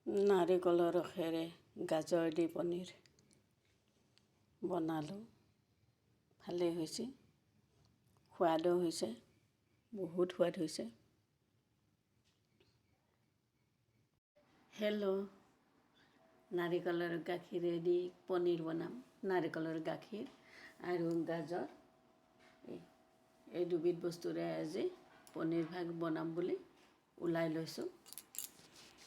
নাৰিকলৰ ৰসেৰে গাজৰ দি পনীৰ বনালোঁ। ভালেই হৈছে, সোৱাদো হৈছে, বহুত সোৱাদ হৈছে। হেল্ল', নাৰিকলৰ গাখীৰেদি পনীৰ বনাম। নাৰিকলৰ গাখীৰ আৰু গাজৰ এই দুবিধ বস্তুৰে আজি পনীৰ ভাগ বনাম বুলি ওলাই লৈছোঁ।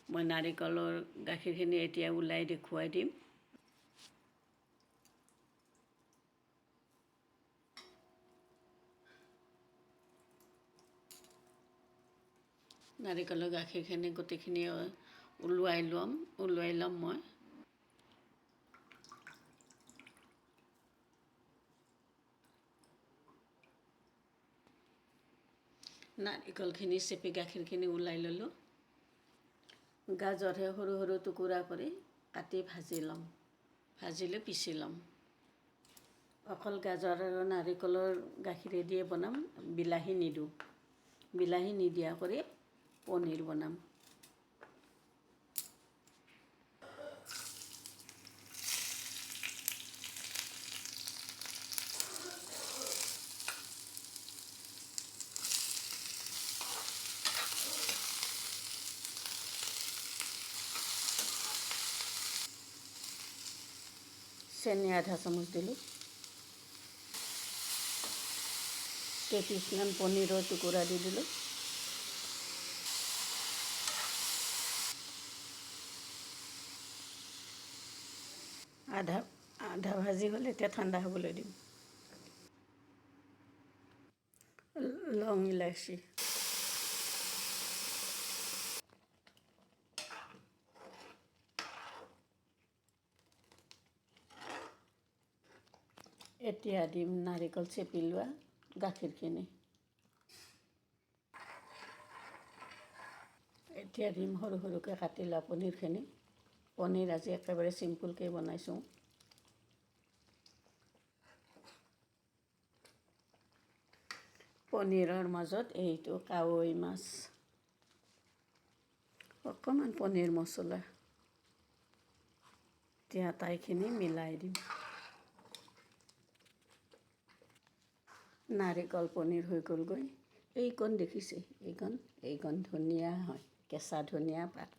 মই নাৰিকলৰ গাখীৰখিনি এতিয়া ওলাই দেখুৱাই দিম। নাৰিকলৰ গাখীৰখিনি গোটেইখিনি ওলোৱাই ল'ম মই। নাৰিকলখিনি চেপি গাখীৰখিনি ওলাই ল'লোঁ। গাজৰহে সৰু সৰু টুকুৰা কৰি কাটি ভাজি ল'ম, ভাজি লৈ পিচি ল'ম। অকল গাজৰ আৰু নাৰিকলৰ গাখীৰেদিয়ে বনাম, বিলাহী নিদিওঁ। বিলাহী নিদিয়া কৰি পনীৰ বনাম। চেনি আধা চামুচ দিলোঁ। কেইপিচমান পনীৰৰ টুকুৰা দি দিলোঁ। আধা আধা ভাজি হ'ল, এতিয়া ঠাণ্ডা হ'বলৈ দিম। লং, ইলাচি। এতিয়া দিম নাৰিকল চেপি লোৱা গাখীৰখিনি। এতিয়া দিম সৰু সৰুকৈ কাটি লোৱা পনীৰখিনি। পনীৰ আজি একেবাৰে চিম্পুলকৈ বনাইছোঁ। পনীৰৰ মাজত এইটো কাৱৈ মাছ, অকণমান পনীৰ মছলা। এতিয়া আটাইখিনি মিলাই দিম। নাৰিকল পনীৰ হৈ গ'লগৈ। এইকণ দেখিছে, এইকণ ধনিয়া হয়, কেঁচা ধনিয়া পাত।